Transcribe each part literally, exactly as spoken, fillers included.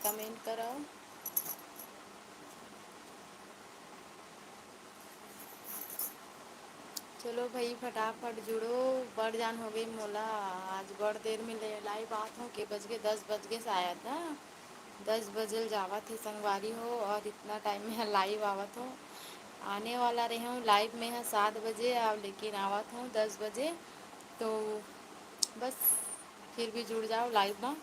comment करव। चलो भाई, फटाफट जुड़ो, बड़ जान हो गई मोला। आज बड़ देर में ले live आत हो, के बज गे, दस बज गे शायद, हाँ, दस बजे ल जावत हे संगवारी हो, और इतना time में live आवत हो। आने वाला रहे हूँ live में ह सात बजे, अब लेकिन आवत हूँ दस बजे, तो बस फिर भी जुड़ जाओ live में।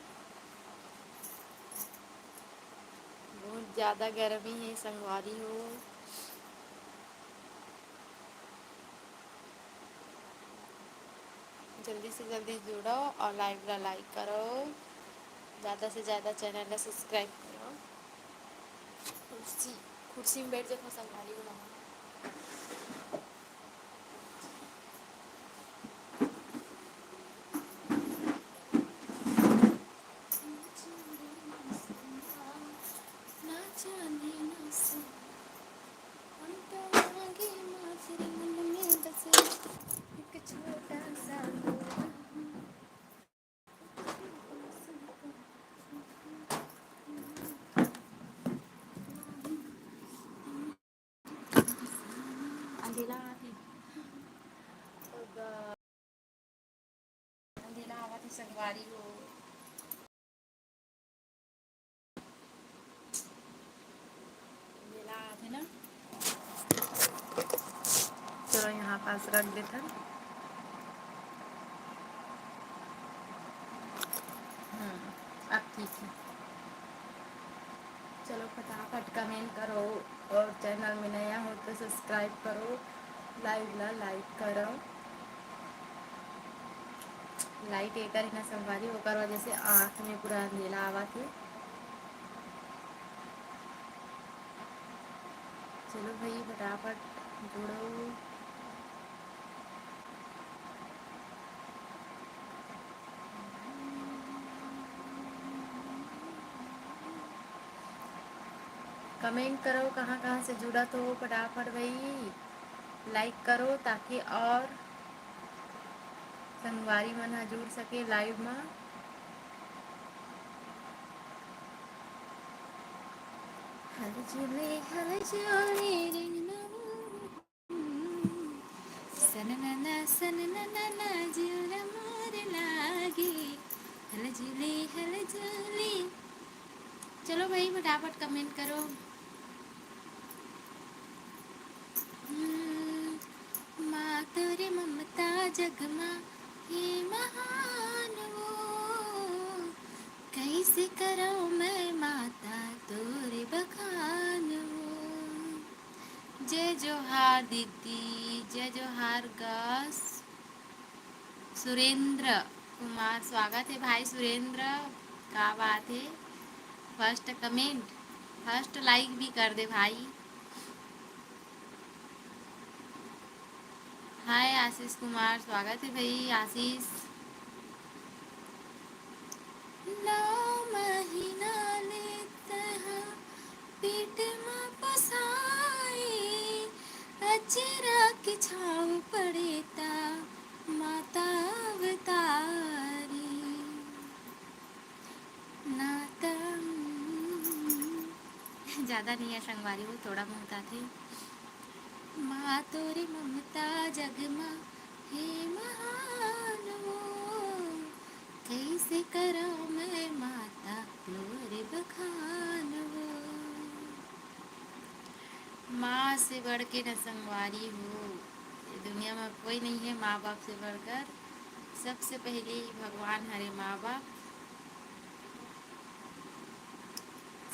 बहुत ज़्यादा गर्मी है संगवारी हो। जल्दी से जल्दी जुड़ो और live ला like करो, ज़्यादा से ज़्यादा channel ला subscribe करो। कुर्सी, कुर्सी में बैठ जाओ, संभाली हो मामा। अंधेला आत हे। अंधेला आवत हे संगवारी हो। अंधेला आत हे ना। चलो यहाँ पास रख देथन। हम्म, अब ठीक है। चलो फटाफट comment करो और channel में नया हो तो subscribe करो, live ला like करो। Light एकर ना संगवारी, ओकर वजह से आँख में पूरा अंधेला आवत हे। चलो भाई फटाफट जुड़ो। Comment करो कहाँ कहाँ से जुड़त हो फटाफट भाई, like करो ताकि और संगवारी मन ह जुड़ सके live मा। हल जुले हल जुले रे ननू। सननना, सननना, जिउरा मोर लागे। हलजुली, हलजुली। चलो भाई, फटाफट comment करो। हम्म, माँ तोरे ममता जग मा हे महान वो, कैसे करो मैं माता तोरे बखान वो। जय जोहार दीदी, जय जोहार गा। सुरेंद्र कुमार, स्वागत है भाई सुरेंद्र, का बात है? First comment, first like भी कर दे भाई। हाय आशीष कुमार, स्वागत है भाई आशीष। नौ महीना ले तैं हा पेट म पोसाए, अचरा के छाँव पड़े ता माता अवतारी। ना त ज्यादा नहीं है संगवारी हो, थोड़ा बहुत आथे। माँ तोरे ममता जग मा हे महान वो, कैसे करा मैं माता तोरे बखान वो। माँ से बढ़ के न संगवारी हो, ये दुनिया में कोई नहीं है माँ बाप से बढ़कर। सबसे पहले भगवान हरे माँ बाप,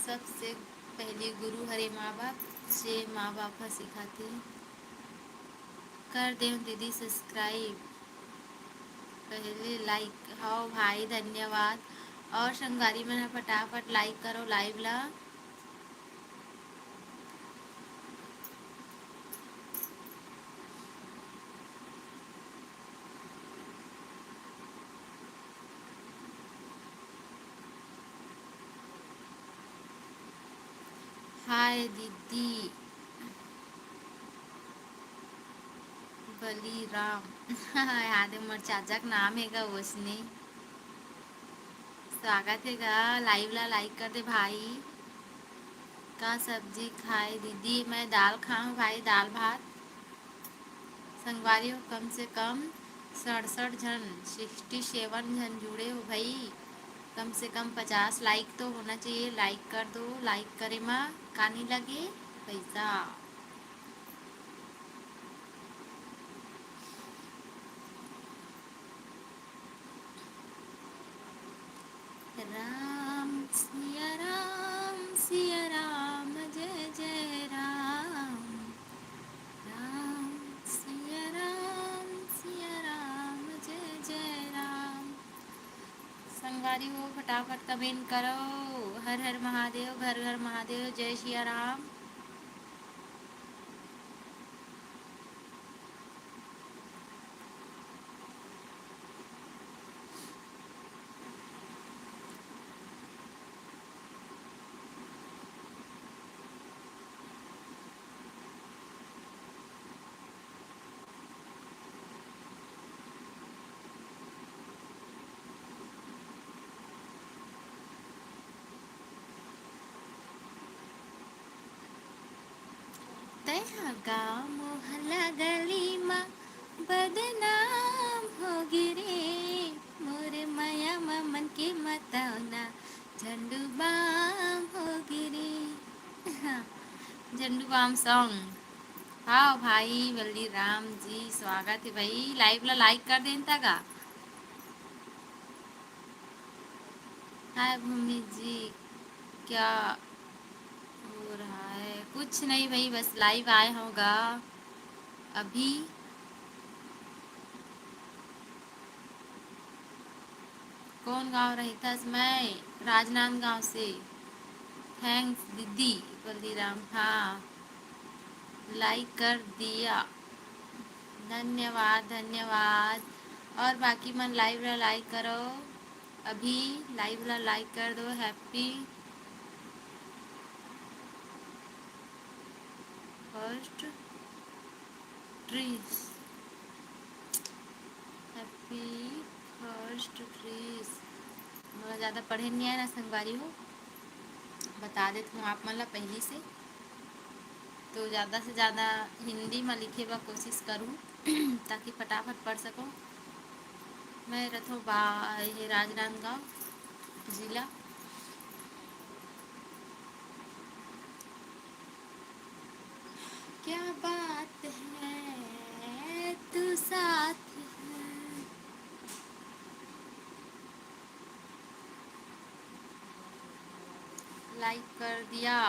सबसे पहले गुरु हरे माँ बाप, जे माँ बाप ह सिखाथे। कर देव दीदी subscribe, पहले like। हव भाई, धन्यवाद। और संगवारी मन ह फटाफट like करो live ला। हाय दीदी बलिराम। याद है, मोर चाचा के नाम है गा वैसने। स्वागत हे गा, live ला like कर दे भाई। का सब्जी खाए दीदी? मैं दाल खाऊं भाई, दाल भात। संगवारी हो, कम से कम सड़सठ झन, sixty seven झन जुड़े हो भाई। कम से कम पचास like तो होना चाहिए। Like कर दो, like करे मा का नहीं लगे पैसा। राम सिया राम, सिया राम, जय जय राम। राम सिया राम, सिया राम, जय जय राम। संगवारी हो, फटाफट comment करो, हर हर महादेव, घर घर महादेव, जय सिया राम। तैं ह गाँव मोहल्ला गली म बदनाम हो गे रे, मोर मया म मन के मतौना झंडू बाम हो गे रे। झंडू बाम song। हाँ भाई बलराम जी, स्वागत हे भाई। Live ला like कर देन त गा। हाय भूमि जी, क्या हो रहा है? कुछ नहीं भाई, बस live आए हों गा अभी। कौन गांव रहिथस? मैं राजनांदगांव से। Thanks दीदी। बलराम, हाँ, like कर दिया। धन्यवाद, धन्यवाद। और बाकी मन live ला like करो, अभी live ला like कर दो। Happy first trees, happy first trees। मोला ज़्यादा पढ़े नहीं आए ना संगवारी हो, बता देत हूँ आप मन ला पहली से। तो ज़्यादा से ज़्यादा हिंदी में लिखे बर कोशिश करूँ ताकि फटाफट पढ़ सकूँ। मैं रथों बा ये राजनांदगांव जिला। क्या बात है, तू साथ है। Like कर दिया।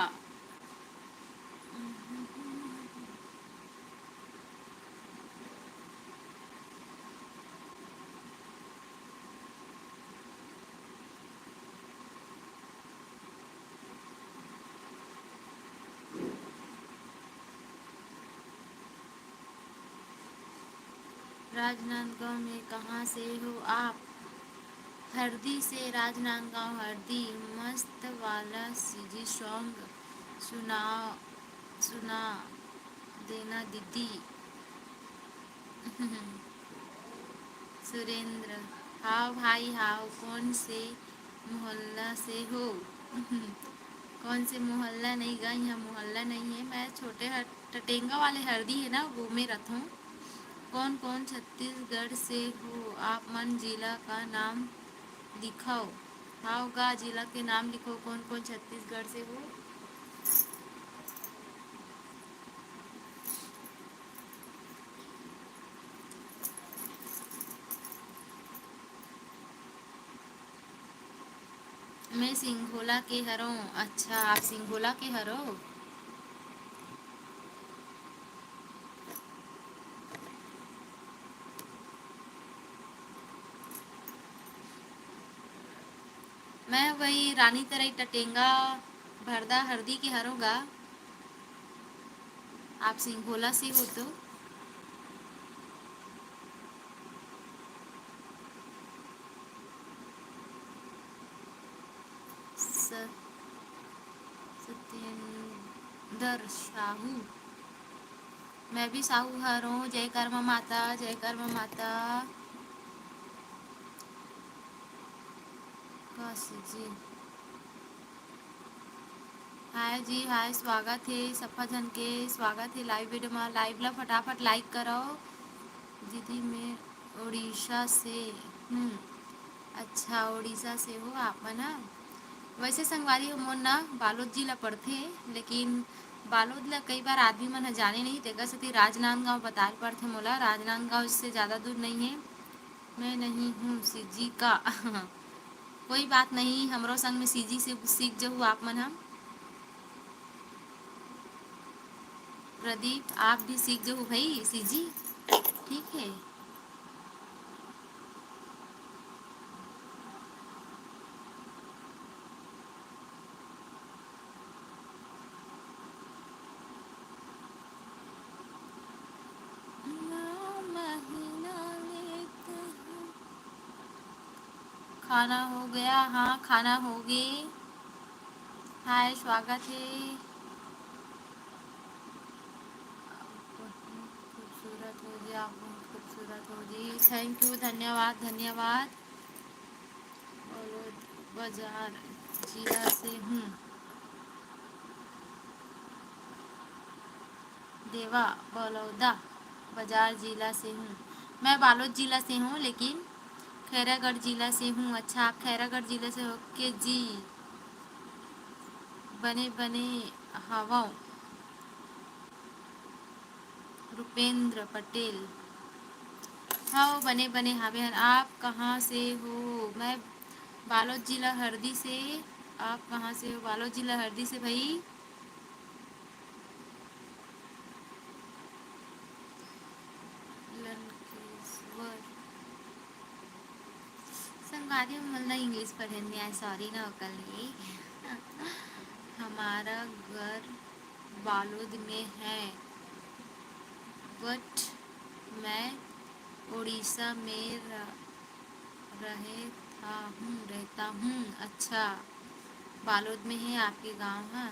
राजनांदगांव में कहाँ से हो आप? हरदी से राजनांदगांव, हरदी। मस्त वाला CG song सुना, सुना देना दीदी। सुरेंद्र, हाव भाई हाव, कौन से मोहल्ला से हो? कौन से मोहल्ला नहीं गा, यहाँ मोहल्ला नहीं है। मैं छोटे हर-, टटेंगा वाले हरदी है ना, वो में रथों। कौन कौन छत्तीसगढ़ से हो आप मन, जिला का नाम लिखव। हाव गा, जिला के नाम लिखो, कौन कौन छत्तीसगढ़ से हो। मैं सिंघोला के हरों। अच्छा, आप सिंघोला के हरो? मैं वही रानी तरई टटेंगा भरदा हरदी के हरों गा। आप सिंघोला से हो तो? स-, सत्येंद्र साहू। मैं भी साहू हरों। जय कर्मा माता, जय कर्मा माता। काशी जी। हाय जी, हाय, स्वागत हे, सफा झन के स्वागत हे live video मा। Live ला फटाफट like करव। दीदी, मैं उड़ीसा से हूँ। अच्छा, उड़ीसा से हो आप मन, हाँ? वैसे संगवारी हो, मोर ना बालोद जिला पड़थे, लेकिन बालोद ला कई बार आदमी मन ह जाने नहीं, तेकर सेती राजनांदगांव बताए ल पड़थे मोला। राजनांदगांव से ज़्यादा दूर नहीं है। मैं नहीं हूँ सीजी का। कोई बात नहीं, हमरो संग में सीजी से सीख जहू आप मन ह। प्रदीप, आप भी सीख जहू भाई सीजी, ठीक है? नौ महीना लेते हैं। खाना हो गया? हाँ, खाना हो गे। हाय, स्वागत है। आप बहुत खूबसूरत हो जी, आप बहुत खूबसूरत हो जी। Thank you, धन्यवाद, धन्यवाद। बलौदा बाजार जिला से हूँ। देवा, बलौदा बाजार जिला से हूँ। मैं बालोद जिला से हूँ, लेकिन खैरागढ़ जिला से हूँ। अच्छा, आप खैरागढ़ जिला से हो के जी? बने बने हवंव। रुपेंद्र पटेल, हव, बने बने हावे हन। आप कहाँ से हो? मैं बालोद जिला हरदी से। आप कहाँ से हो? बालोद जिला हरदी से भाई। लंकेश्वर। संगवारी हो, मोला English पढ़े नइ आय, sorry ना ओकर लिए। हमारा घर बालोद में है, but मैं उड़ीसा में रह-, रहे था हूँ, रहता हूँ। अच्छा, बालोद में है आपके गांव, हाँ?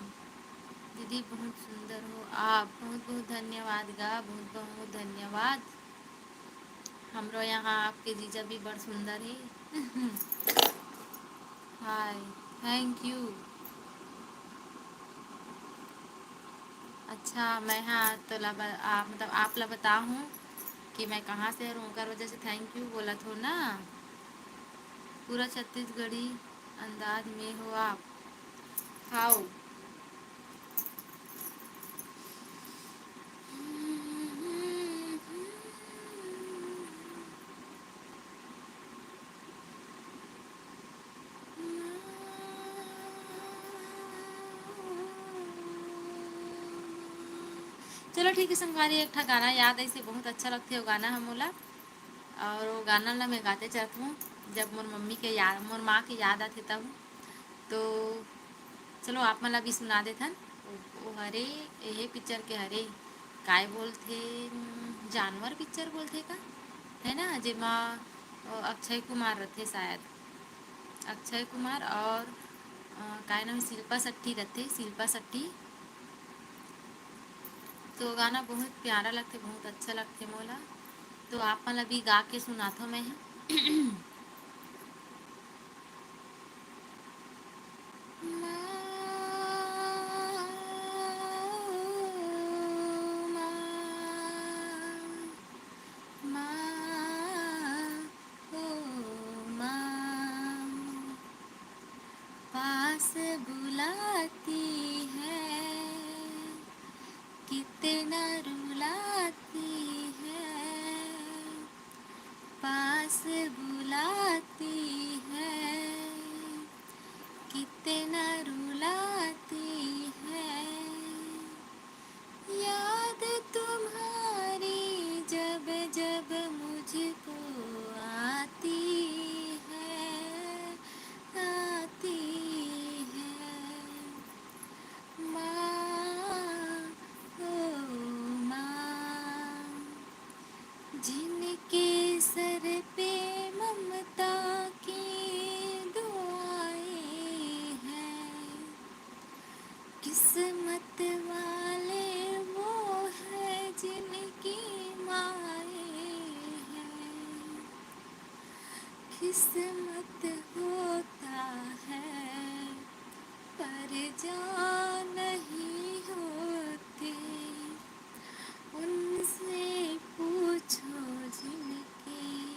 दीदी, बहुत सुंदर हो आप। बहुत बहुत धन्यवाद गा, बहुत बहुत धन्यवाद। हमरो यहाँ आपके जीजा भी बड़ सुंदर हे। हाय, thank you। अच्छा, मैं हाँ तोला ब-, आ, मतलब आप ला बताहूँ कि मैं कहाँ से हूँ, ओकर वजह से thank you बोलत हो ना। पूरा छत्तीसगढ़ी अंदाज में हो आप। हाव। चलो ठीक है संगवारी, एक ठा गाना याद आइसे, बहुत अच्छा लगथे वो गाना ह मोला, और वो गाना ला मैं गाते चलत हूँ, जब मोर मम्मी के याद, मोर माँ के याद आथे तब। तो चलो आप मन ला भी सुना देथन। ओ, ओ हरे, एहे पिक्चर के हरे, काय बोलथे, उम, जानवर पिक्चर बोलथे का, है ना, जेमा, अ, अक्षय कुमार रथे शायद, अक्षय कुमार और, अ, काय नाम हे, शिल्पा शेट्टी रथे, शिल्पा शेट्टी। तो गाना बहुत प्यारा लगथे, बहुत अच्छा लगथे मोला। तो आप मन ला भी गा के सुनाथव मैं ह। माँ, माँ, माँ, ओ माँ, पास बुलाती है, कितना रुलाती है, पास बुलाती है, कितना रुलाती है। याद तुम्हारी जब जब मुझको आती है, आती है। माँ, ओ माँ, जिनके सर पे ममता की दुआएं हैं, किस्मत वाले वो हैं जिनकी माएँ हैं। किस्मत होता है, पर जान नहीं होती। उनसे पूछो जिनकी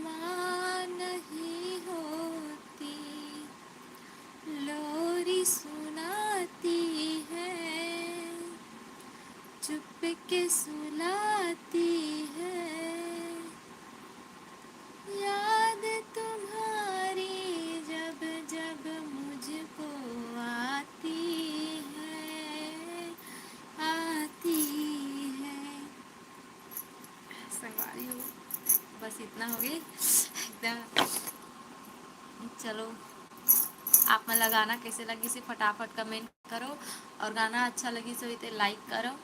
माँ नहीं होती। लोरी सुनाती है, चुप के सुलाती है। याद तुम्हारी जब जब मुझको आती है, आती है। संगवारी हो, बस इतना होगे एकदम। चलो, आप मन ला गाना कैसे लगिस हे फटाफट comment करो, और गाना अच्छा लगिस होही ते like करो।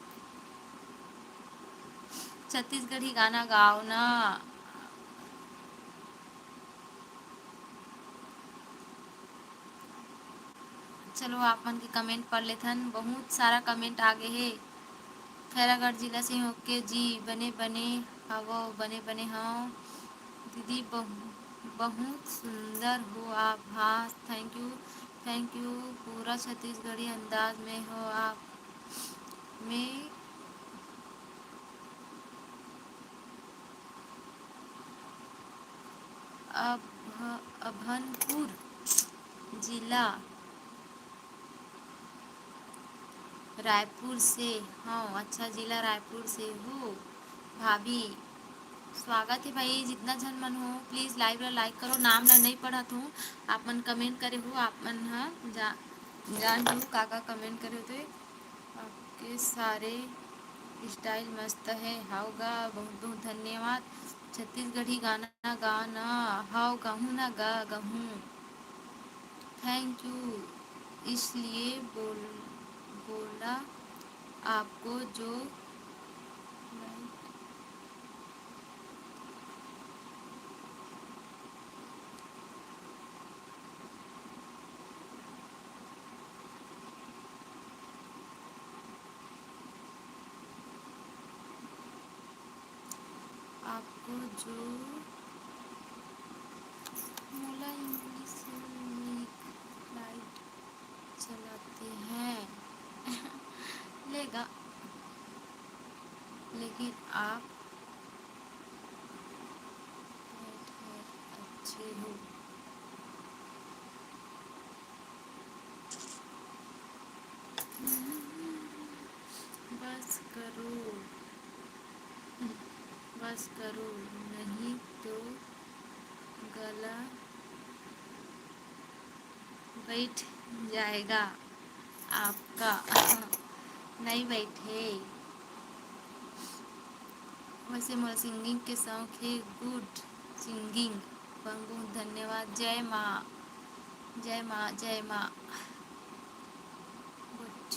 छत्तीसगढ़ी गाना गाओ ना। चलो, आप मन के comment पढ़ लेथन, बहुत सारा comment आ गे हे। खैरागढ़ जिला से OK जी, बने बने हवो, बने बने हव दीदी, बहु-, बहुत सुंदर हो आप। हाँ, thank you, thank you। पूरा छत्तीसगढ़ी अंदाज में हो आप। मैं अभ-, अभनपुर जिला रायपुर से हव। अच्छा, जिला रायपुर से हो भाभी। स्वागत हे भाई, जितना झन मन हो please live ला like करो। नाम ला नहीं पढ़त हूँ, आप मन comment करे हो, आप मन ह जा-, जान जू का का comment करे हो। तो आपके सारे style मस्त है। हव गा, बहुत बहुत धन्यवाद। छत्तीसगढ़ी गाना गाना। हव, गहूँ ना गा, गहूँ। Thank you। इसलिए बोल, बोला आपको जो आपको जो मोला English में light चलाते हैं। लेगा, लेकिन आप अच्छे हो। बस करो, बस करो, नहीं तो गला बैठ जाएगा आपका। नहीं बैठे। वैसे मोला singing के शौक हे, good singing। बहुत बहुत धन्यवाद। जय माँ, जय माँ, जय माँ। Good।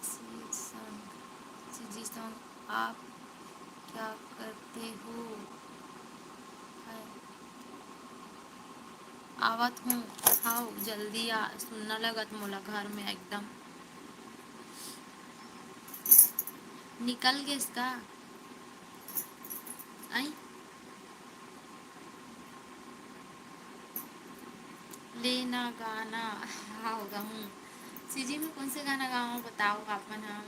CG song, CG song, आप क्या करते हो? आवत हूँ, हव, जल्दी आ, सुन्ना लगत मोला घर में एकदम। निकल गेस का? आई? लेना गाना, हव, गहूँ। CG में कौन से गाना गावं, बताओ आप मन ह।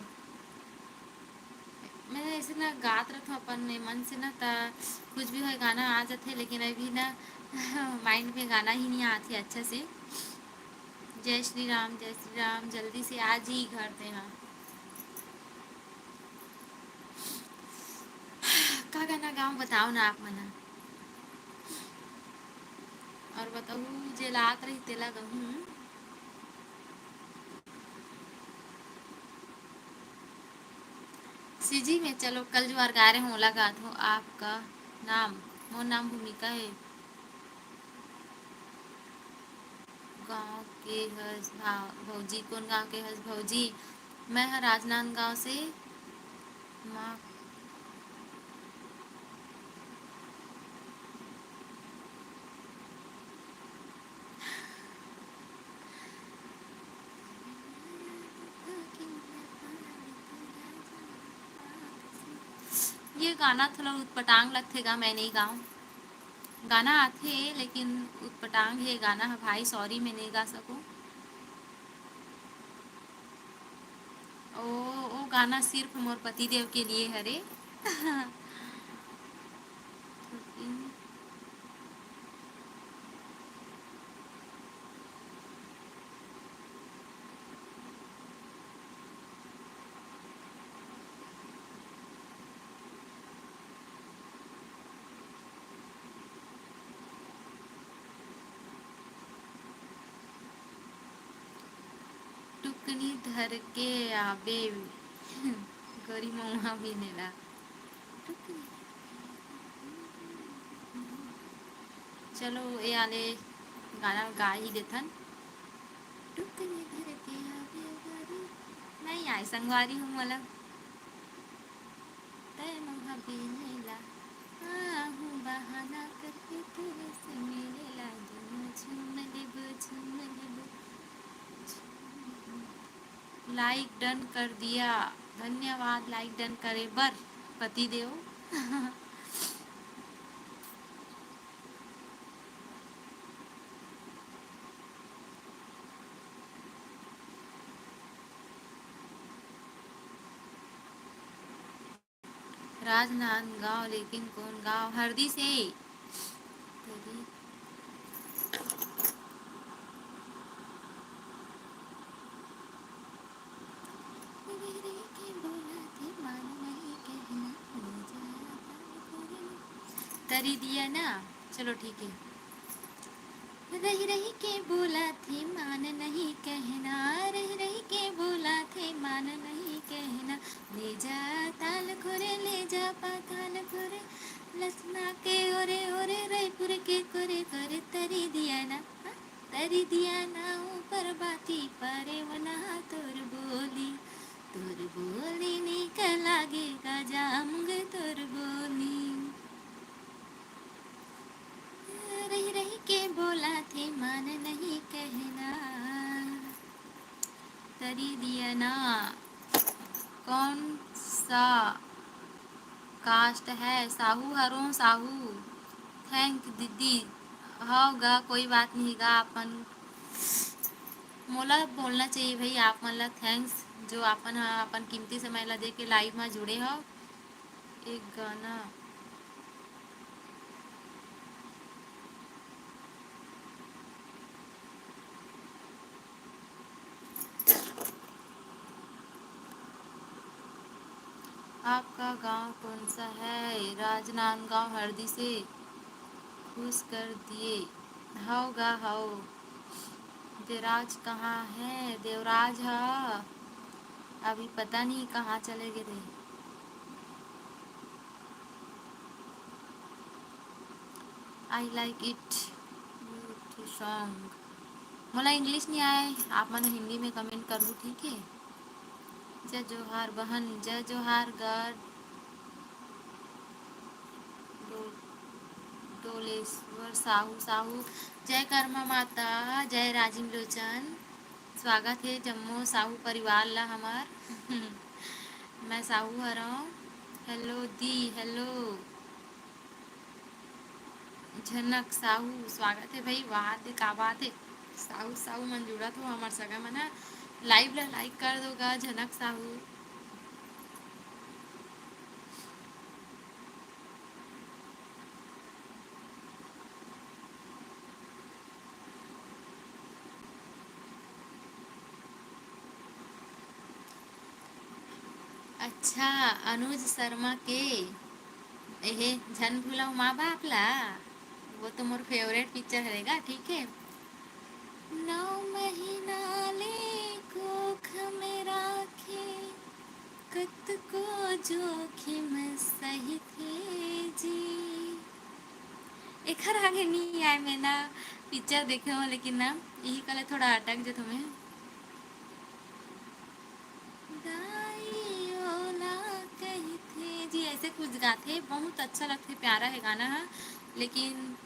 मैं ऐसे ना गात रहत हूँ अपन मन से ना, त कुछ भी होय गाना आ जाथे, लेकिन अभी ना mind में गाना ही नहीं आथे अच्छा से। जय श्री राम, जय श्री राम, जल्दी से आ जी घर ते हा। का गाना गावं बताओ ना आप मन ह। और बताओ जे लात रही तेला गहूँ। CG में चलो कल जुआर गा रहे हो, ओला गात हो। आपका नाम? मोर नाम भूमिका है। गांव के हस भा-, भौजी? कौन गांव के हस भौजी? मैं ह राजनांदगांव से। माँ ये गाना थोड़ा उटपटांग लगथे गा, मैं नइ गाऊँ। गाना आथे, लेकिन उटपटांग हे गाना ह भाई, sorry, मैं नइ गा सकूँ। ओ, ओ गाना सिर्फ मोर पतिदेव के लिए हरे। टुकनी धर के आबे गोरी मउहा बिनेला। टुकनी। चलो, ए आले गाना गा ही देथन। टुकनी धर के आबे गोरी, नहीं आए संगवारी हो मोला। तय मउहा बिनेला, आहू बहाना करके तोरे से मिलेला, दुनो झूम लेबो, झूम लेबो। Like done कर दिया, धन्यवाद like done करे बर पति देव। राजनांदगांव, लेकिन कौन गांव? हरदी से। तेरी तरी दिया ना, चलो ठीक है। रही रही के बोला थे मान नहीं कहना, रही रही के बोला थे मान नहीं कहना, ले जा ताल खोरे, ले जा पाताल खोरे, लसना के ओरे ओरे, रायपुर के कोरे कोरे, तरी दिया ना, हाँ? तरी दिया ना ऊपर बाती परे वना तोर बोली, तोर बोली निक लागे गजामुग तोर बोली। रही रही के बोला थे मान नहीं कहना। तरी दिया ना। कौन सा caste है? साहू हरों साहू। Thank दीदी। हव गा, कोई बात नहीं गा, अपन मोला बोलना चाहिए भाई आप मन ला thanks, जो अपन ह अपन कीमती समय ला दे के live मा जुड़े हव। एक गाना। आपका गांव कौन सा है? राजनांदगांव हरदी से खुश कर दिए। हव गा हव। देवराज कहाँ है? देवराज ह अभी पता नहीं कहाँ चले गे रे। I like it song। मोला English नहीं आए, आप मन हिंदी में comment करू, ठीक है? जय जोहार बहन, जय जोहार गढ़ डो-, डोलेश्वर साहू, साहू। जय कर्मा माता, जय राजिम लोचन। स्वागत हे जम्मो साहू परिवार ला हमर। मैं साहू हरव। Hello दी, hello। झनक साहू, स्वागत हे भाई, वाह दे, का बात हे। साहू, साहू मन जुड़त हो हमर सगा मन ह। Live ला like कर दो गा, झनक साहू। अच्छा, अनुज शर्मा के एहे झन भूलव माँ बाप ला, वो तो मोर favourite picture हरे गा, ठीक है। नौ महीना ले कोख में राखे, कतको जोखिम सहिथे जी। एखर आगे नी आए, मैं ना picture देखे हो, लेकिन ना यही कला थोड़ा अटक जत हमें। दाई ओला कहिथे जी, ऐसे कुछ गाथे, बहुत अच्छा लगथे, प्यारा है गाना है। लेकिन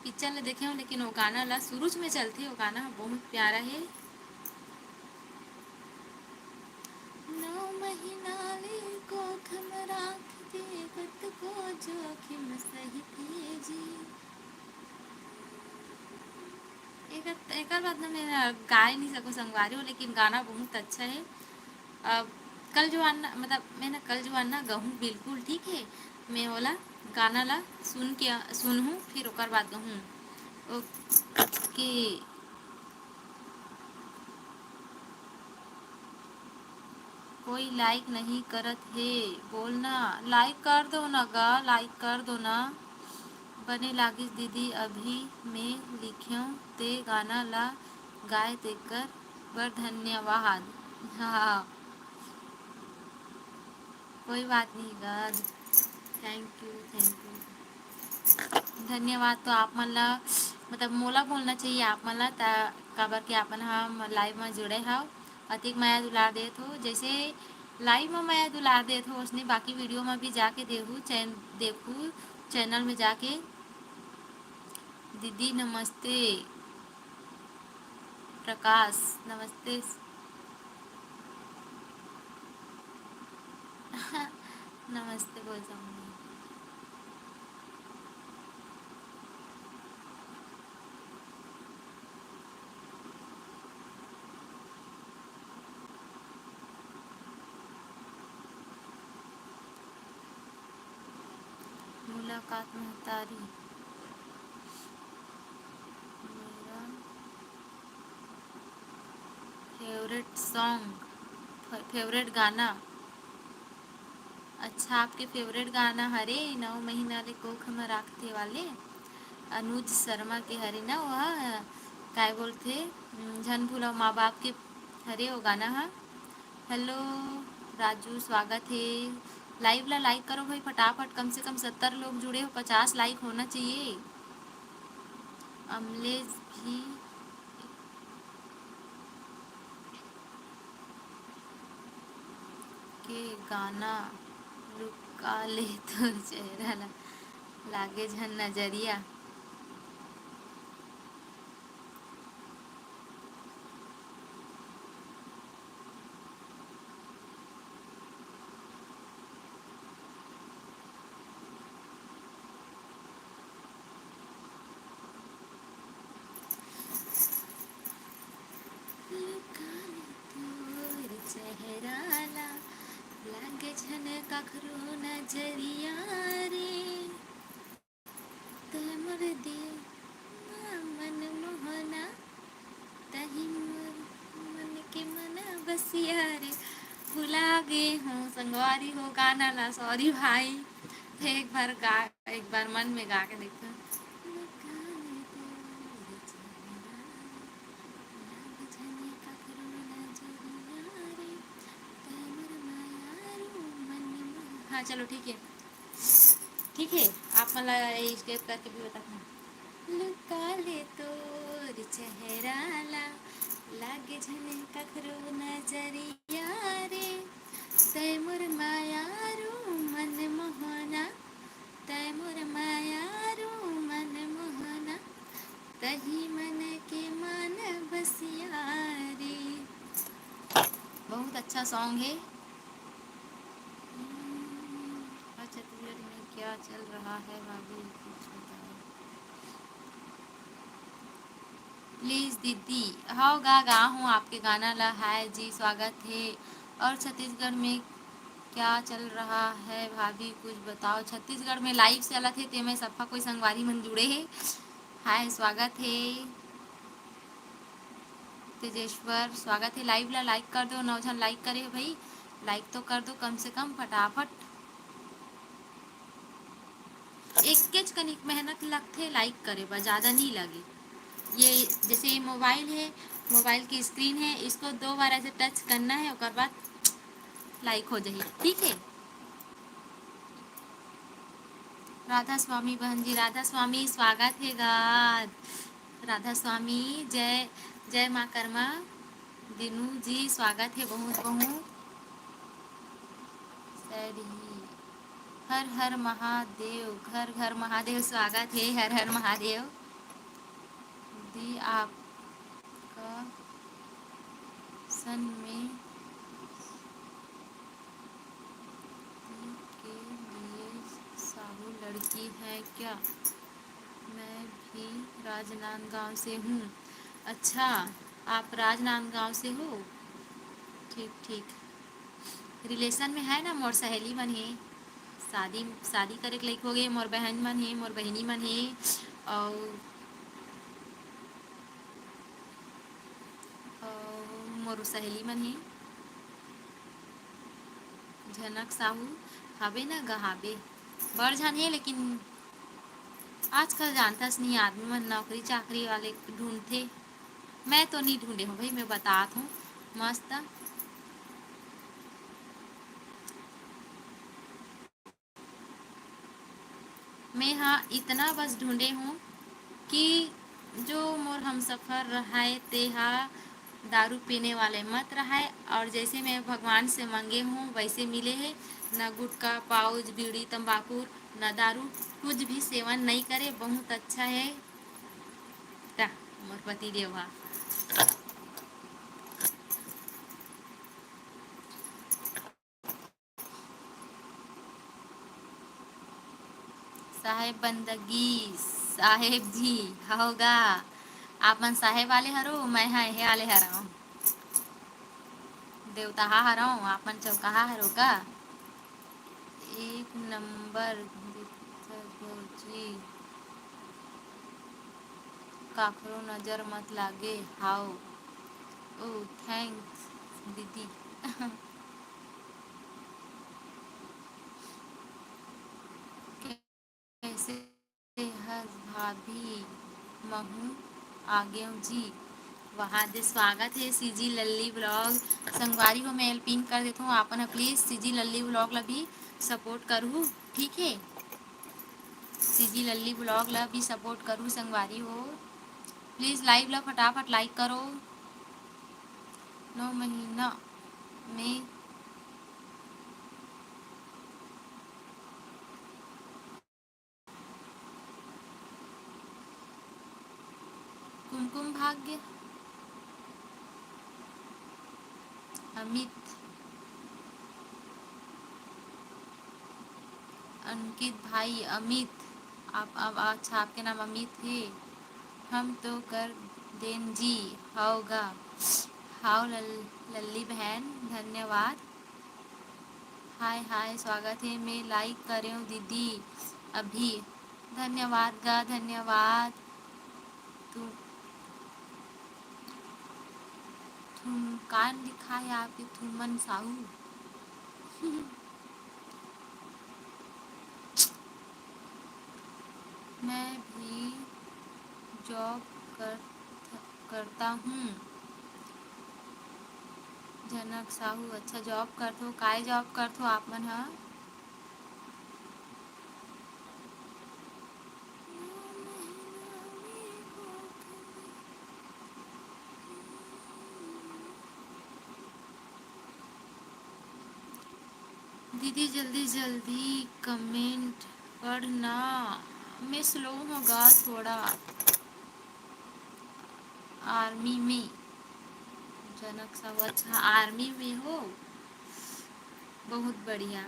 picture ले देखे हो, लेकिन वो गाना ला शुरू में चलथे, वो गाना बहुत प्यारा है। नौ महीना ले कोख में राख ते कतको जोखिम सहिथे जी। एकर, एकर बाद ना मैं गाय नहीं सकूँ संगवारी हो, लेकिन गाना बहुत अच्छा है। अब कल जुआर ना, मतलब मैं ना कल जुआर ना गहूँ बिल्कुल, ठीक है। मैं ओला गाना ला सुन के, सुनहूँ, फिर ओकर बाद गहूँ। ओके। कोई like नहीं करत हे, बोलना, like कर दो ना गा, like कर दो ना। बने लागिस दीदी, अभी मैं लिखेंव ते गाना ला गाय, तेकर बर धन्यवाद। हाँ, कोई बात नहीं गा, thank you, thank you। धन्यवाद। तो आप मन ला, मतलब मोला बोलना चाहिए आप मन ला, ता-, काबर के आप मन ह live म जुड़े हव, अतिक मया दुलार देत हो। जैसे live म मया दुलार देत हो, उसने बाकी video म भी जाके देहू, चैन-, देखू channel में जाके। दीदी नमस्ते। प्रकाश नमस्ते। नमस्ते बोल जाऊंगी। मुलाकात महतारी, मेरा favourite song, favourite गाना। अच्छा, आपके favourite गाना हरे नौ महीना ले कोख म राखथे वाले अनुज शर्मा के हरे ना, वह काय बोलथे, उम, झन भूलव माँ बाप के हरे वो गाना ह। Hello राजू, स्वागत हे। Live ला like करो भाई फटाफट, कम से कम सत्तर लोग जुड़े हो, पचास like होना चाहिए। अमलेश भी के गाना लुका ले तोर चेहरा ला, लागे झन नजरिया। लुका ले तोर चेहरा ला, लागे झन कखरो नजरिया रे। तै मोर दिल मा मन मोहना, तही मोर मन के मना बसिया रे। भुला गे हूँ संगवारी हो गाना ला, sorry भाई। एक बार गा, एक बार मन में गा के देखो। हाँ, चलो, ठीक है, ठीक है, आप मन ला ये step करके भी बता। लुका ले तोर चेहरा ला, लागे झन कखरो नजरिया रे। तै मोर मायारू मन मोहना, तै मोर मायारू मन मोहना, तही मन के मान बसिया रे। बहुत अच्छा song है। हम्म, और छत्तीसगढ़ में क्या चल रहा है भाभी, कुछ बताओ। Please दीदी, हव गा, गा हूँ आपके गाना ला। हाय जी, स्वागत है। और छत्तीसगढ़ में क्या चल रहा है भाभी, कुछ बताओ। छत्तीसगढ़ में live चलत हे, तेमे सफा कोई संगवारी मन जुड़े हे। हाय, स्वागत हे तेजेश्वर, स्वागत हे। Live ला like कर दो, नौ झन like करे हे भाई, like तो कर दो कम से कम फटाफट। एकेच कनिक मेहनत लगथे like करे बर, ज़्यादा नहीं लगे। ये जैसे ये mobile है, mobile की screen है, इसको दो बार ऐसे touch करना है, ओकर बाद like हो जाही, ठीक है। राधा स्वामी बहन जी, राधा स्वामी, स्वागत हे गा। राधा स्वामी, जय, जय माँ कर्मा। दीनू जी, स्वागत हे बहुत बहुत। सर ही, हर हर महादेव, घर घर महादेव, स्वागत हे, हर हर महादेव। दी आपका सन में के लड़की है क्या? मैं भी राजनांदगांव से हूँ। अच्छा, आप राजनांदगांव से हो? ठीक, ठीक। Relation में है ना, मोर सहेली मन हे, शादी, शादी करे के लइक हो गए, मोर बहन मन हे, मोर बहिनी मन हे, अउ, अउ मोर सहेली मन हे। झनक साहू, हाबे ना गा, हाबे। बड़ झन हे, लेकिन आजकल जानथस नहीं, आदमी मन नौकरी चाकरी वाले ढूंढथे। मैं तो नहीं ढूंढे हूँ भाई, मैं बतात हूँ। मस्त। मैं हा इतना बस ढूंढे हूँ कि जो मोर हमसफर रहाय, ते हा दारू पीने वाले मत रहाय, और जैसे मैं भगवान से मांगे हूँ, वैसे मिले हे। न गुटखा, पाउच, बीड़ी, तंबाकू, न दारू, कुछ भी सेवन नहीं करे। बहुत अच्छा है ता मोर पति देव हा। साहेब बंदगी, साहेब जी, होगा। आप मन साहेब वाले हरो, मैं हा एहे वाले हरव। देवताहा हरव, आप मन चौकाहा हरो का? एक नंबर दिखत हो जी, काखरो नजर मत लागे। हाव। ओ, thanks दीदी। कैसे हस भाभी? महू आगेव जी। वहाँ दे स्वागत है सीजी लल्ली व्लॉग। संगवारी हो, मैं pin कर देता हूँ, आप मन please सीजी लल्ली व्लॉग ला भी support करहू, ठीक है? सीजी लल्ली व्लॉग ला भी support करहू संगवारी हो। Please live ला फटाफट like करो। नौ महीना में कुमकुम भाग्य, अमित, अंकित भाई, अमित, आप, आप, अच्छा, आपके नाम अमित है। हम तो कर देन जी, हाव गा। हाव लल-, लल्ली बहन, धन्यवाद। हाय, हाय, स्वागत है। मैं like करेव दीदी अभी। धन्यवाद गा, धन्यवाद। तू, तुम कान दिखाए आपके तुमन साहू। मैं भी job कर, करता हूँ। जनक साहू, अच्छा job करथो, काय job करथो आप मन ह? दीदी जल्दी जल्दी comment पढ़ ना, मैं slow होगा थोड़ा। Army में, जनक साहू, अच्छा army में हो, बहुत बढ़िया।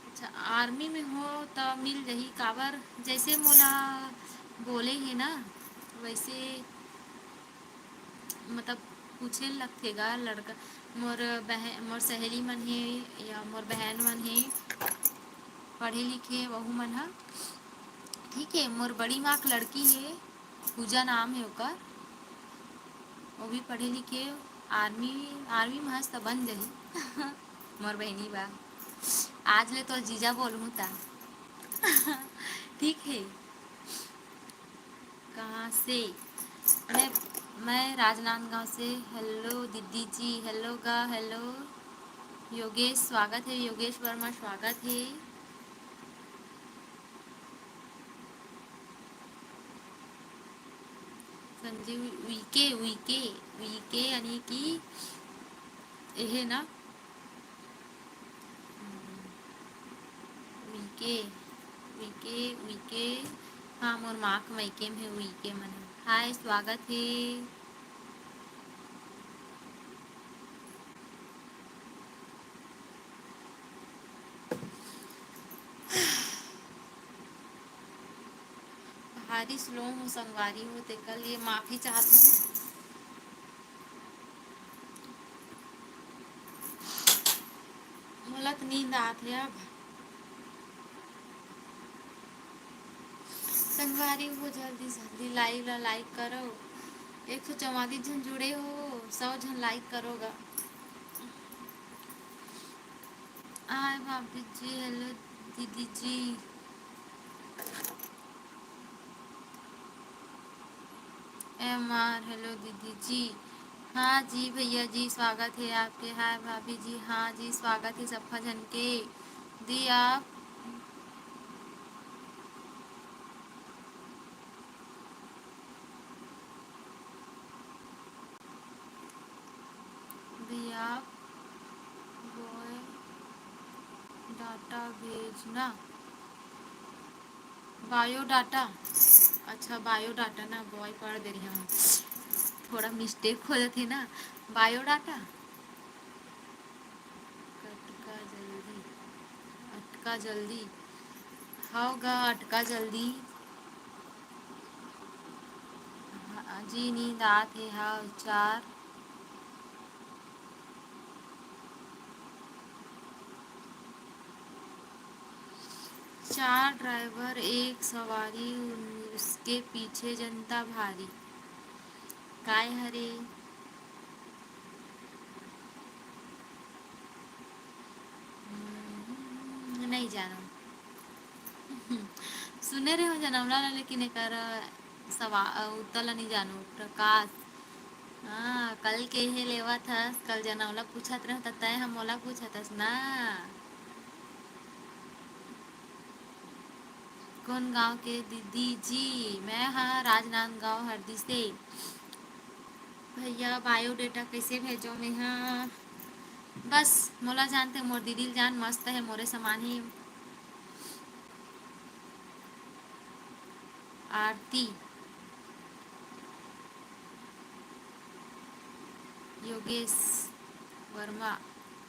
अच्छा, army में हो त मिल जही, काबर जैसे मोला बोले हे ना, वैसे मतलब पूछे लगथे गा लड़का। मोर बहन, मोर सहेली मन हे या मोर बहन मन हे, पढ़े लिखे वहू मन ह, ठीक है। मोर बड़ी माँ के लड़की हे, पूजा नाम हे ओकर, वो भी पढ़े लिखे, army, army में हस त बन जही। मोर बहिनी बा, आज ले तो जीजा बोलहूँ ता। ठीक है। कहाँ से? मैं, मैं राजनांदगांव से। Hello दीदी जी, hello गा, hello योगेश, स्वागत है योगेश वर्मा, स्वागत है। संजीव उइके, उइके, उइके यानी कि एहे ना? उइके, उइके, उइके। हाँ, मोर माँ के मइके में हे उइके मन। हाय, स्वागत हे। बारिश लो हूँ संगवारी हो, तेकर लिए माफी चाहत हूँ। मोला तो नींद आत हे अब। संगवारी हो, जल्दी जल्दी live ला like करो। एक सौ चौवालीस झन जुड़े हो, सौ झन like करो गा। हाय भाभी जी, hello दीदी जी। एम आर, hello दीदी जी। हाँ जी भैया जी, स्वागत हे आपके। हाय भाभी जी, हाँ जी, स्वागत हे सब्बा झन के। दी आप दी आप boy data भेजना। Biodata। अच्छा, biodata ना, boy पढ़ दे रहे हूँ, थोड़ा mistake हो जाथे ना। Biodata। अटका जल्दी, अटका जल्दी। हव गा, अटका जल्दी। हाँ जी, नींद आत हे। हव, चार। चार driver, एक सवारी, उसके पीछे जनता भारी। काय हरे? हम्म, नहीं जानो। सुने रहे हो जनौला ला, लेकिन एकर सवा-, अ, उत्तर ला नहीं जानो। प्रकाश, हाँ, कल के हे लेवत हस, कल जनौला पूछत रहे त तय हम मोला पूछत हस ना। कौन गांव के दीदी जी? मैं हा राजनांदगांव हरदी से। भैया, biodata कैसे भेजो? मैं हा बस मोला जानते, मोर दीदी ल जान, मस्त है, मोरे समान ही। आरती, योगेश वर्मा,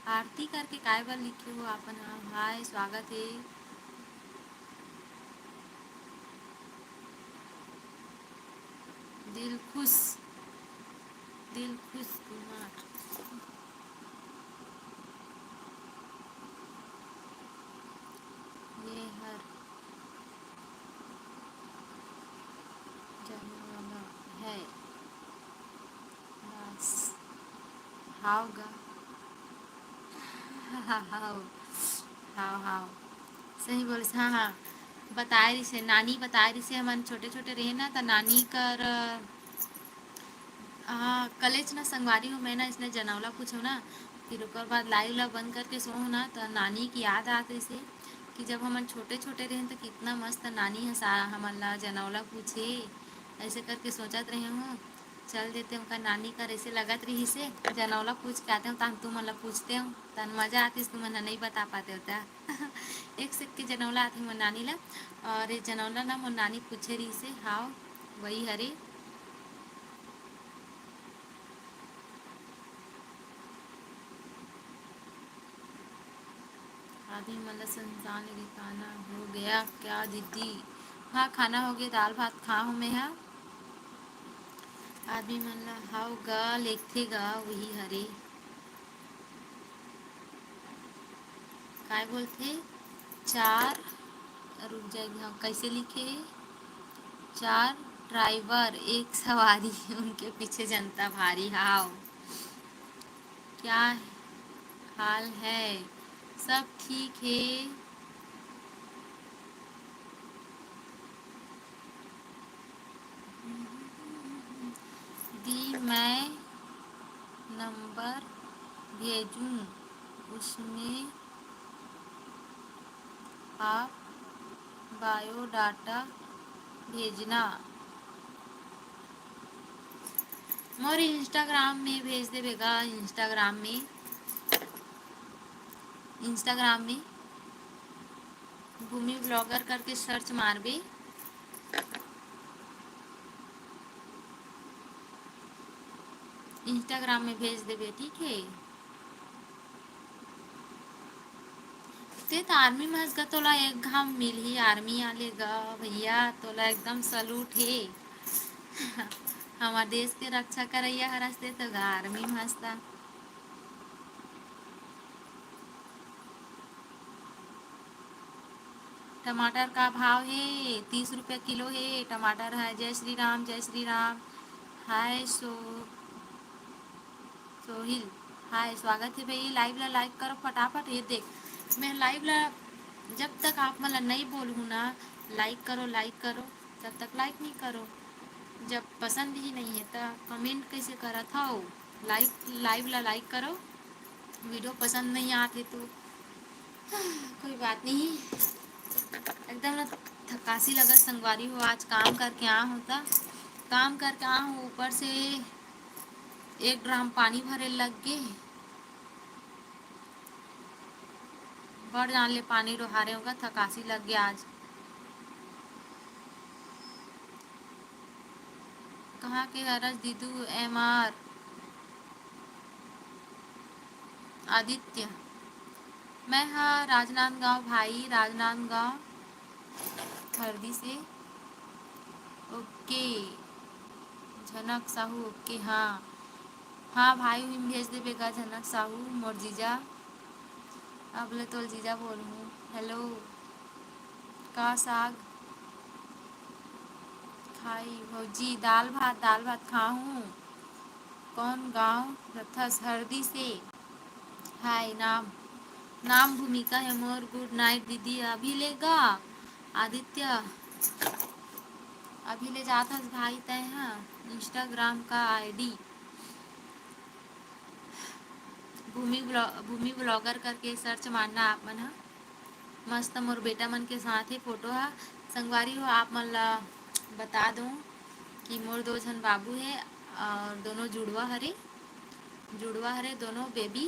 आरती करके काय बर लिखे हो आप मन? हाय, स्वागत है। दिलखुश, दिलखुश कुमार। ये हर जाने वाला है। बस। हाव गा। हाव, हाव, हाव। सही बोलिस। हाँ, हाँ। बताए रिसे, नानी बताए रिसे, हमन छोटे-छोटे रहे ना, त नानी कर, हाँ, कलेच ना संगवारी हो, मैं ना इसने जनौला पूछो ना, फिर ओकर बाद live ला बंद करके सोहूं ना, त नानी की याद आत रिसे कि जब हमन छोटे-छोटे रहेन, त कितना मस्त नानी ह सा-, हमन ला जनौला पूछे, ऐसे करके सोचत रहे हूँ। चल देते ओकर नानी कर, ऐसे लगत रिहिसे, जनौला पूछ के आते हूँ, तहन तुमन ला पूछते हूँ, तहन मजा आतिस, तुमन ह नहीं बता पाते होता। एक से एक के जनौला आथे मोर नानी ला, और ये जनौला ना मोर नानी पूछे रिहिसे, हाव, वही हरे। आदमी मन ला संतान के खाना हो गया क्या दीदी? हाँ, खाना हो गया, दाल भात खा हूँ मैं हा। आदमी मन ला हाव गा लेखथे गा, वही हरे। काय बोलथे? चार, रुक जाएगी, हाँ, कैसे लिखे हे? चार driver, एक सवारी, उनके पीछे जनता भारी। हाव, क्या हाल है? सब ठीक है। दी, मैं नंबर भेजूं, उसमें आप biodata भेजना। मोर Instagram में भेज देबे गा, Instagram में, Instagram में भूमि vlogger करके search मारबे, Instagram में भेज देबे, ठीक है? ते त army म हस गा, तोला एक घाम मिलही army वाले गा भैया, तोला एकदम salute हे। हमर देश के रक्षा करइया हरस ते तो गा army म हस ता। टमाटर का भाव हे? तीस रुपया किलो हे टमाटर ह। जय श्री राम, जय श्री राम। हाय सो सोहिल, हाय, स्वागत हे भई। Live ला like करो फटाफट। ये देख, मैं live ला, जब तक आप मन ला नई बोलहूँ ना, like करो, like करो, तब तक like नहीं करो। जब पसंद ही नहीं है त comment कैसे करत हव? Live, live ला like करो, video पसंद नहीं आत हे तो कोई बात नहीं। एकदम ना थकासी लगत संगवारी हो, आज काम करके आ हूँ त, काम करके आ हूँ, ऊपर से एक ड्राम पानी भरे लग गे। बड़ जान ले पानी डोहारे होगा, थकासी लग गया आज। कहाँ के हरस दीदू? एम आर आदित्य, मैं ह राजनांदगांव भाई, राजनांदगांव हरदी से। ओके, झनक साहू, ओके, हाँ। हाँ भाई, उही म भेज देबे गा, झनक साहू, मोर जीजा। अब ले तोल जीजा बोलहूँ। हेलो, का साग खाई भौजी? दाल भात, दाल भात खाहूँ। कौन गाँव रथस? हरदी से। हाय, नाम, नाम भूमिका हे मोर। Good night दीदी। अभी ले गा आदित्य, अभी ले जात हस भाई तैं ह। Instagram का ID भूमि ब्लॉ-, भूमि ब्लॉगर करके search मारना आप मन ह। मस्त मोर बेटा मन के साथ हे फोटो ह। संगवारी हो, आप मन ला बता दूँ कि मोर दो झन बाबू हे और दोनों जुड़वा हरे, जुड़वा हरे, दोनों baby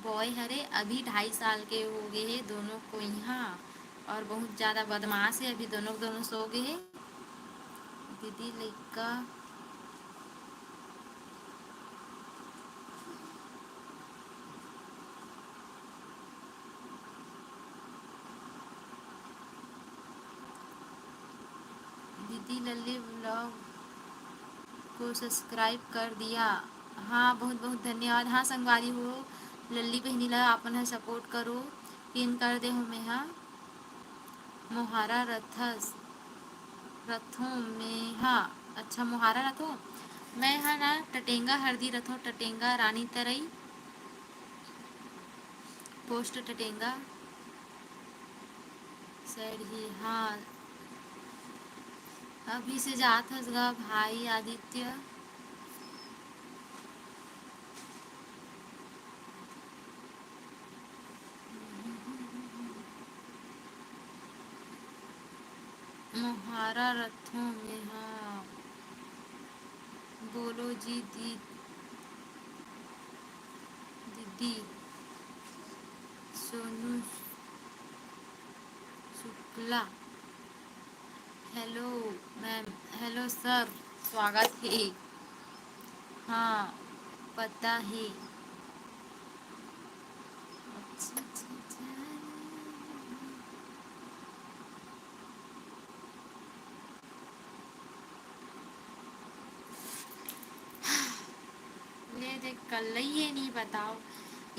boy हरे, अभी ढाई साल के हो गए हे दोनों कोइहाँ, और बहुत ज़्यादा बदमाश हे। अभी दोनों दोनों सो गए हे। दीदी लइका दीदी लल्ली vlog को subscribe कर दिया। हाँ, बहुत बहुत धन्यवाद। हाँ संगवारी हो, लल्ली बहिनी ला आप मन ह support करो, pin कर दे हो मैं हा। मोहारा रथस, रथों मैं हा। अच्छा, मोहारा रथों। मैं हा ना टटेंगा हरदी रथों, टटेंगा रानी तरई, post टटेंगा। सर ही, हाँ। अभी से जात हस गा भाई आदित्य। मोहारा रथों मैं हा। बोलो जी दी-, दीदी। Sonu Shukla. Hello ma'am. Hello sir, स्वागत हे। हाँ, पता हे। अच्छा, अच्छा, अच्छा। ले देख, कल्लई हे नहीं बताओ,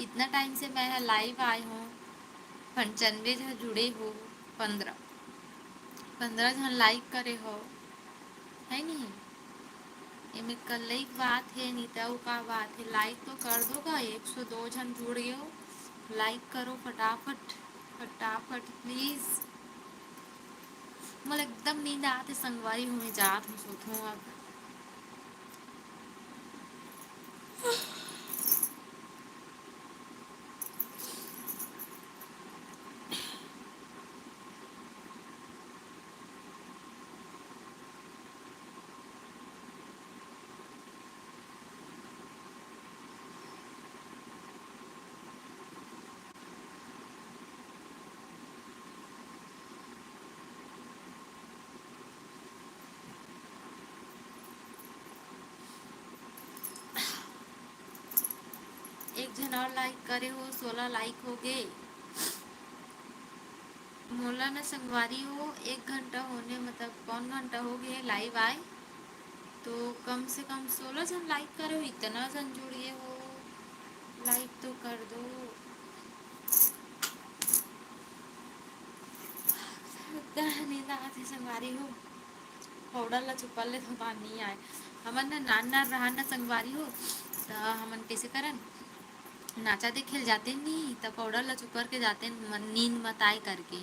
इतना time से मैं ह live आए हूँ, पंचानवे झन जुड़े हो, पंद्रह, पंद्रह झन like करे हो, है नहीं? एमे कल्लई के बात हे, नहीं त अउ का बात हे? Like तो कर दो गा, एक सौ दो झन जुड़ गए हो, like करो फटाफट, फटाफट please। मोला एकदम नींद आत हे संगवारी हो, मैं जात हूँ, सोत हूँ अब। एक झन और like करे हो, सोलह like हो गए। मोला न संगवारी हो, एक घंटा होने, मतलब पौन घंटा हो गए live आए, तो कम से कम सोलह झन like करे हो, इतना झन जुड़ गए हो। Like तो कर दो। नींद आथे संगवारी हो, पाउडर ला चुपर ले तो बाहर नहीं आए। हमन न नान नान रहन न संगवारी हो, त हमन कैसे करन, नाचा देखे ल जाते नहीं, त पाउडर ला चुपर के जाते न, नींद मत आए करके।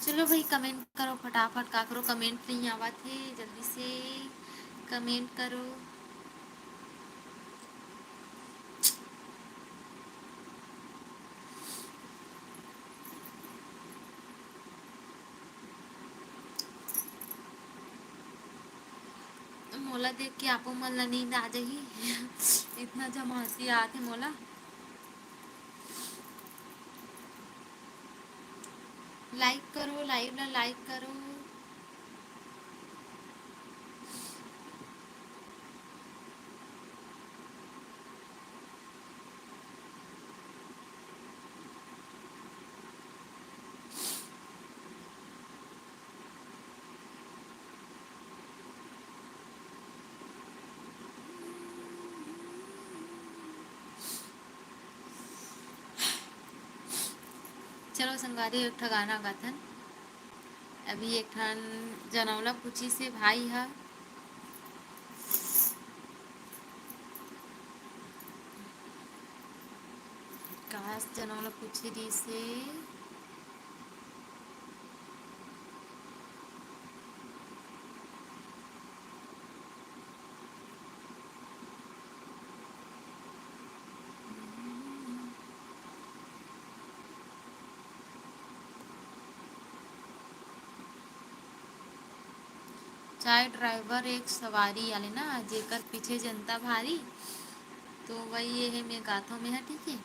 चलो भाई, comment करो फटाफट, काकरो comment नहीं आवत हे, जल्दी से comment करो। मोला देख के आपो मन ला नींद आ जाही। इतना जमासी आथे मोला। Like करो, live ला like करो। चलो संगवारी, एक ठा गाना गाथन। अभी एक ठन जनौला पूछी से भाई हा, कास जनौला पूछी दी से। चाहे driver एक सवारी आले ना, जेकर पीछे जनता भारी, तो वही ये है मैं गाथों में है, ठीक है।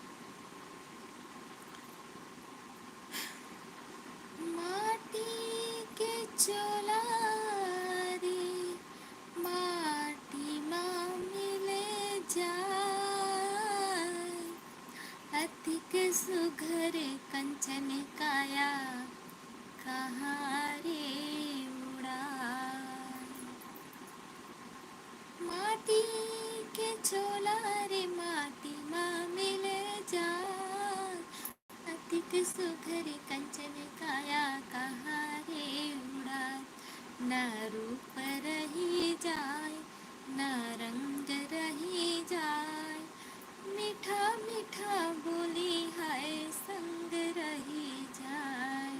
माटी के चोला रे, माटी मा मिले जाए, अतिक सुघर कंचन काया, कहाँ रे उड़ाए। माटी के चोला रे, माटी मा मिले जाए, अतिक सुघर कंचन काया, कहाँ रे उड़ाए। ना रूप रही जाए, ना रंग रही जाए, मीठा मीठा बोली हाय संग रही जाए,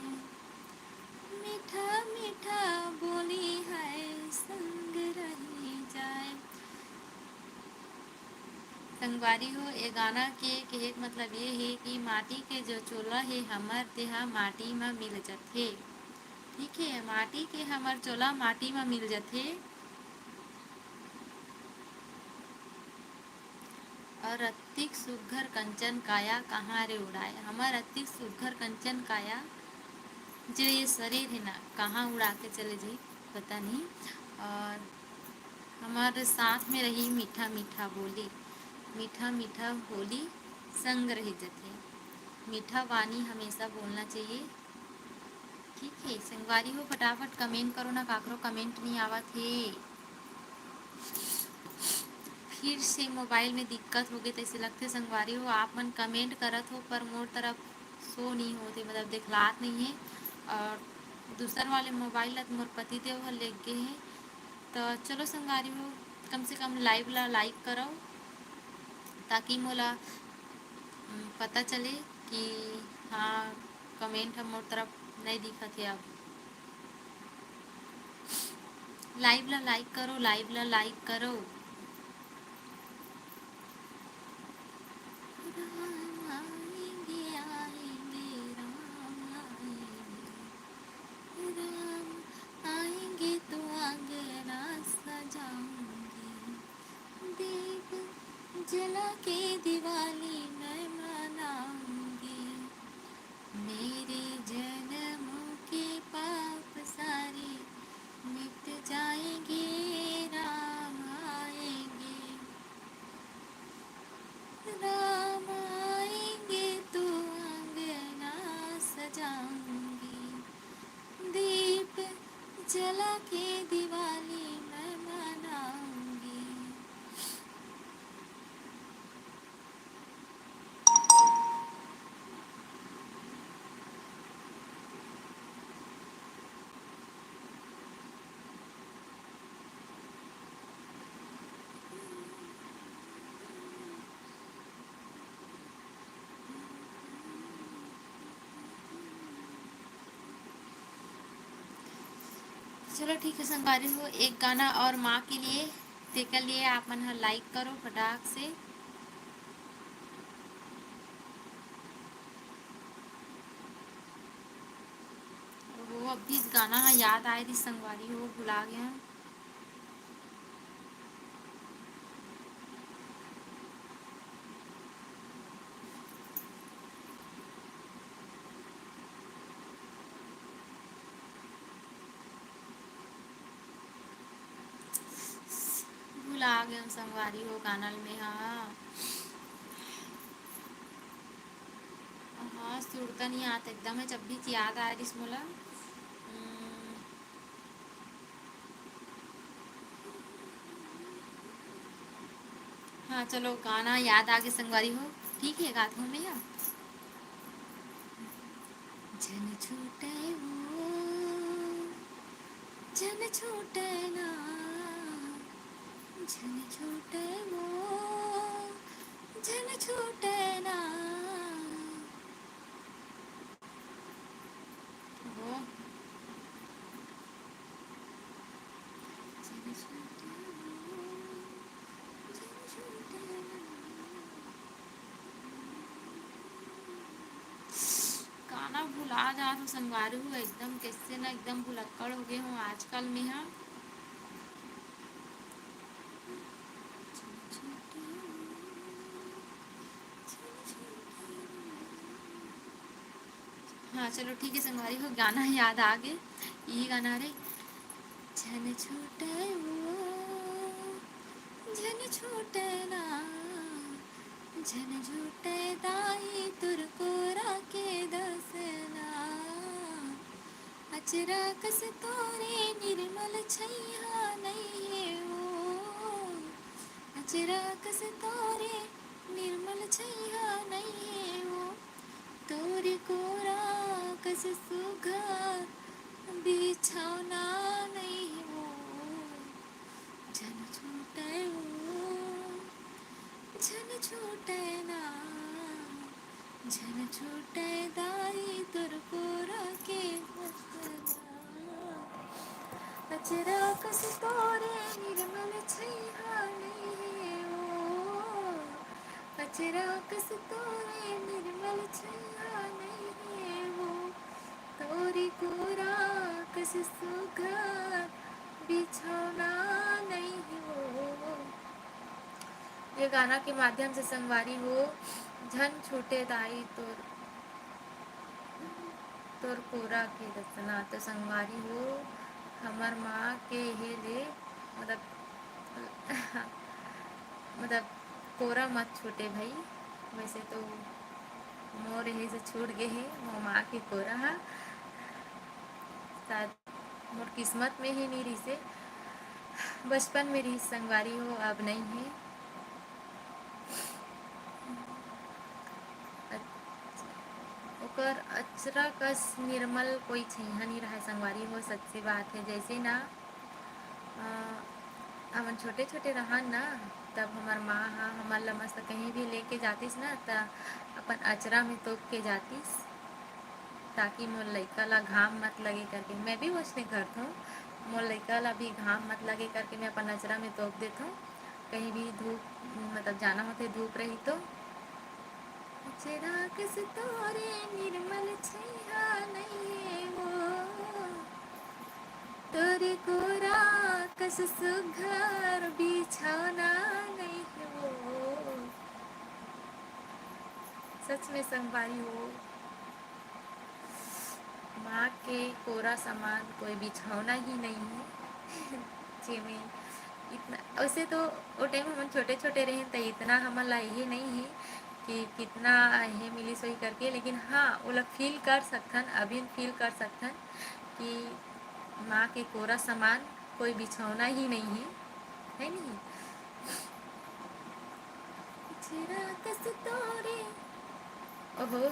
मीठा मीठा बोली हाय संग रही जाए। संगवारी हो, ए गाना के कहे के मतलब ये हे कि माटी के जो चोला हे हमर, तेहा माटी म मिल जथे। ठीक हे, माटी के हमर चोला माटी म मिल जथे। और अतिक सुघर कंचन काया कहाँ रे उड़ाए, हमर अतिक सुघर कंचन काया, जो ये शरीर हे ना, कहाँ उड़ा के चले जाही, पता नहीं। और हमर साथ में रही मीठा मीठा बोली, मीठा मीठा बोली संग रह जथे। मीठा वाणी हमेशा बोलना चाहिए। ठीक हे संगवारी हो, फटाफट comment करो ना, काकरो comment नहीं आवत हे। फिर से mobile में दिक्कत हो गई तैसे लगथे संगवारी हो। आप मन comment करत हो पर मोर तरफ show नहीं होते, मतलब दिखलात नहीं है। और दूसर वाले mobile ला तो मोर पति देव ह लेग गे हे। तो चलो संगवारी हो, कम से कम live ला like करो, ताकि मोला उम, पता चले कि हाँ, comment ह मोर तरफ नहीं दिखत हे। अब live ला like करो, live ला like करो। राम आएंगे, आएंगे, राम आएंगे, राम आएंगे तो अंगना सजाऊंगी, दीप जला के दिवाली मैं मनाऊंगी। मेरे जन्मों के पाप सारे मिट जाएंगे, राम आए। जाऊंगी, दीप जला के दिवाली मैं मनाऊंगी। चलो ठीक है संगवारी हो, एक गाना और माँ के लिए, तेकर लिए आप मन ह like करो फटाक से। वो अभी गाना ह याद आए रही संगवारी हो, भुला गया। भुला गए संगवारी हो गाना ल में हा। हाँ, सुरता नहीं आत एकदम है, जब भी याद आ रही मोला। हम्म। हाँ, चलो, गाना याद आगे संगवारी हो, ठीक है, गात हूँ मैं हा। झन छूटे वो, झन छूटे ना, झन छूटे वो, झन छूटे ना। वो। गाना भुला जात हो संगवारी हो, एकदम कैसे ना एकदम भुलक्कड़ हो गए हो आजकल में हा। हाँ, चलो ठीक है संगवारी हो, गाना याद आ गए, यही गाना रे। झन छूटे वो, झन छूटे ना, झन छूटे दाई तोर कोरा के दसना। अचरा कस तोरे निर्मल छैया नहीं है वो, अचरा कस तोरे निर्मल छैया नहीं है वो, तोरे कोरा कस सुघर बिछौना नहीं वो। झन छूटे वो, झन छूटे ना, झन छूटे दाई तोर कोरा के बसना। अचरा कस तोरे निर्मल छैया नहीं है वो, अचरा कस तोरे निर्मल छैया नहीं है वो, तोरी कोरा कस सुघर बिछौना नहीं हो। ये गाना के माध्यम से संगवारी हो, झन छूटे दाई तोर, तोर कोरा के दसना। तो संगवारी हो, हमर माँ के हे ले, मतलब, मतलब, कोरा मत छूटे भाई। वैसे तो मोर यही से छूट गए हे, मोर माँ के कोरा हा। शायद मोर किस्मत में ही नहीं रहिसे, बचपन में रहिस संगवारी हो, अब नहीं है। अच-, ओकर अचरा कस निर्मल कोई छैया नहीं रहा संगवारी हो, सच्ची बात है। जैसे ना, अ, हमन छोटे-छोटे रहन ना, तब हमर माँ ह हमन ल मस्त कहीं भी लेके जातिस ना, त अपन अचरा में तोप के जातिस, ताकि मोर लइका ला घाम मत लगे करके। मैं भी वइसने करथों, मोर लइका ला भी घाम मत लगे करके मैं अपन अचरा में तोप देथों। कहीं भी धूप, मतलब, जाना होथे, धूप रही तो। अचरा कस तोरे निर्मल छैया नहीं वो, तोरे कोरा कस सुघर बिछौना नहीं वो। सच में संगवारी हो, माँ के कोरा समान कोई बिछौना ही नहीं है। जेमे इतना, वैसे तो वो टाइम हमन छोटे-छोटे रहेन, त इतना हमन ला ये नहीं है कितना हे मिलिस होही करके, लेकिन हाँ, ओला feel कर सकथन, अभी feel कर सकथन कि माँ के कोरा समान कोई बिछौना ही नहीं है, है नहीं? चिरा कस तोरे, ओहो,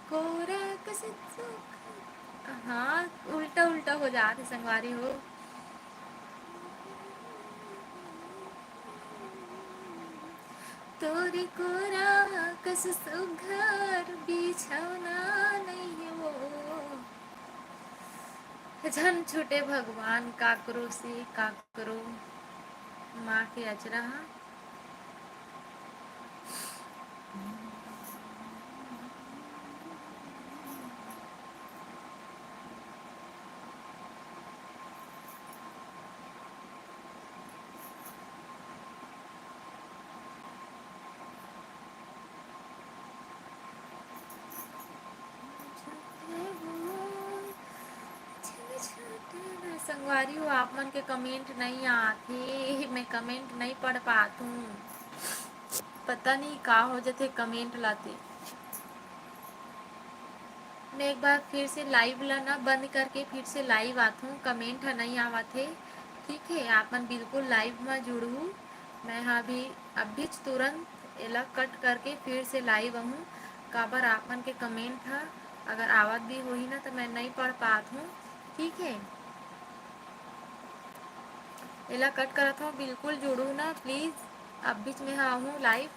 कोरा कस सुख, हाँ, उल्टा उल्टा हो जात हे संगवारी हो। तोरे कोरा कस सुघर बिछौना नहीं वो। झन छूटे भगवान काकरो से काकरो, माँ के अचरा हा। संगवारी हो, आप मन के comment नहीं आत हे, मैं comment नहीं पढ़ पात हूँ, पता नहीं का हो जथे comment लाते। मैं एक बार फिर से live ला ना बंद करके फिर से live आत हूँ, comment ह नहीं आवत हे, ठीक है? आप मन बिल्कुल live में जुड़हू, मैं ह अभी अभीच तुरंत एला cut करके फिर से live आहूँ, काबर आप मन के comment ह अगर आवत भी होही ना तो मैं नहीं पढ़ पात हूँ, ठीक है? एला cut करत हूँ, बिल्कुल जुड़ू ना please। अभीच मैं ह आहूँ live,